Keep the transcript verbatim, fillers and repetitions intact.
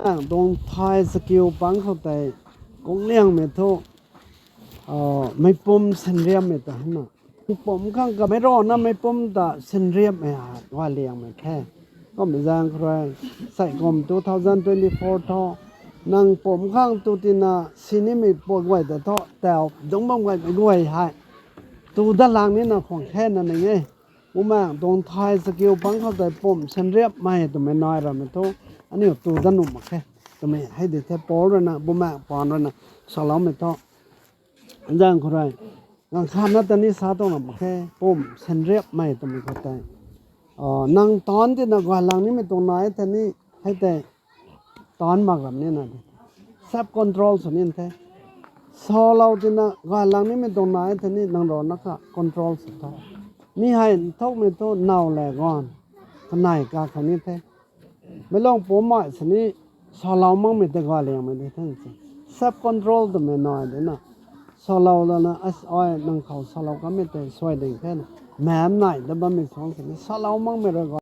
Tuang thay chakiu pang khou tei kung liangmei thu, meipum sinriammei ta hena, pumc khang kamei rana meipum ta sinriammei hei guay liangmei the. Kummei zaeng khou rui, sei kum two thousand twenty four thu, nang pumc khang tu tina sinimei pui guay ta thu tau dungc bam gaymei guay hei tu dat lang nina khwang khe na ning e. Bumaengh tuang thay chakiu pang khou tei pumc sinriammei twmei nai ramei thu, aniu tu dat nuh mak khe twmei hei di the. Paul rui na, bumaengh paan rui na saloumei thu, zaeng khou rui, ganv khatna ta ni sa tuang ram mak khe, pumc sinriammei twmei khou tei, nang taanc tina guay lang nimei tuang nai the ni, hei tei taanc mak ram nina di, self control sw nin the. Salou tina guay lang nimei tuang nai the ni, nang rana kha control sw tho. Mi hei nthukmei thu now le guan kanei ka khou ni the. Meic lung pumc mei sini salou makmei tei guay liangmei di the se. Self control twmei nai dina, salou lana, ai nang khou salou kamei tei suai ding the na, mem nai dat bammei suang sini salou makmei rui